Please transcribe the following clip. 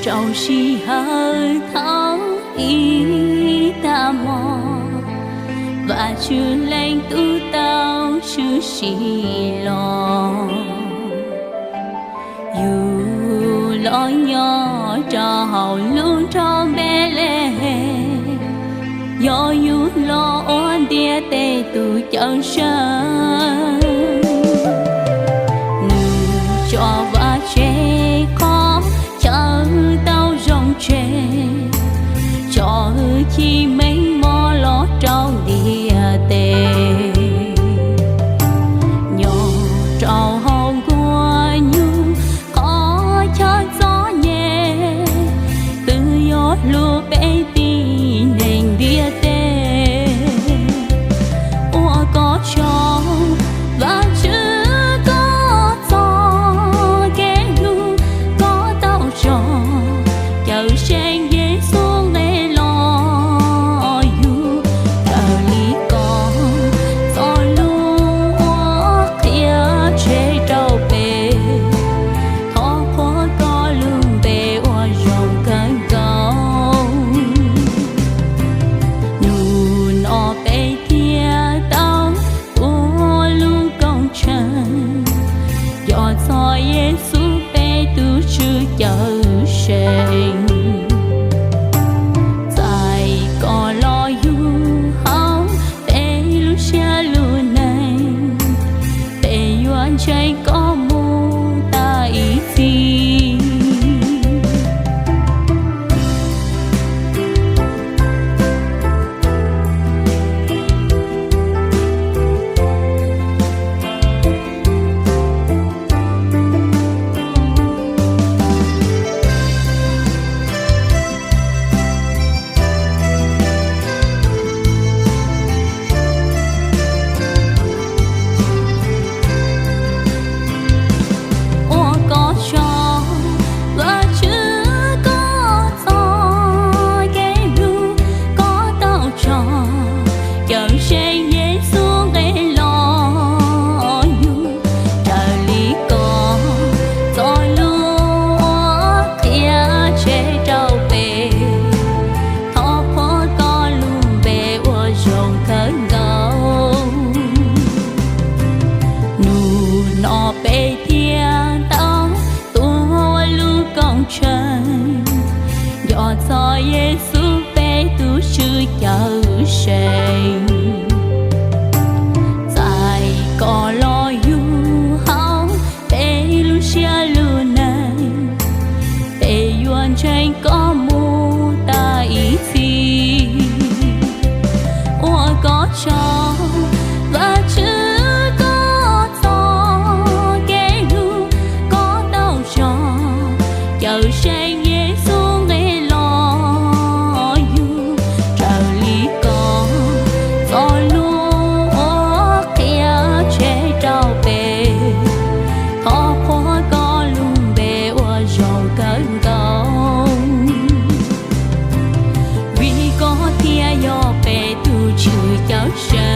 Rau sij hawm thaum ib tag hmo, Vajtswv leej Tub tau tshwm sim los. Yus los nyob rau hauv lub nroog Npelehees, yog yus los ua ntiaj teb tus Cawmseej. Nws tso vaj tse qhov chaw tau zoo tseg, tso hwj chim meej mom los rau ntiaj teb. Nyob rau hauv nkuaj nyuj qhov chaw txom nyem, twb yog hlub peb tib neeg ntiaj teb. Ua koj tsaug Vajtswv koj txoj kev hlub, koj tau tso Cawmseej Yexus nqe los yug. Raws li koj txoj lus uas qhia tseg rau peb, thov qhuas koj lub npe uas zoo kawg nkaus. Hnub no peb thiaj tau tuav lub koom tshee, yog txog Yexus peb tus Tswv Cawmseej. Txais koj los yug hauv peb lub siab lub neej, peb yuav ntseeg koj mus tas ib txhis. Ua koj tsaug Vajtswv koj txoj kev hlub, koj tau tso Cawmseej Yexus nqe los yug. Raws li koj txoj lus uas qhia tseg rau peb, thov qhuas koj lub npe uas zoo kawg nkaus. Hnub no peb thiaj tau tuav lub koom tshee, yog txog Yexus peb tus Tswv Cawmseej. Txais koj los yug hauv peb lub siab lub neej, peb yuav ntseeg koj mus tas ib txhis. Ua koj tsaug Vajtswv koj txoj kev hlub, koj tau tso Cawmseej Yexus nqe los yug. Raws li koj txoj lus uas qhia tseg rau peb, thov qhuas koj lub npe uas zoo kawg nkaus. Vim koj thiaj yog peb tus Tswv Cawmseej.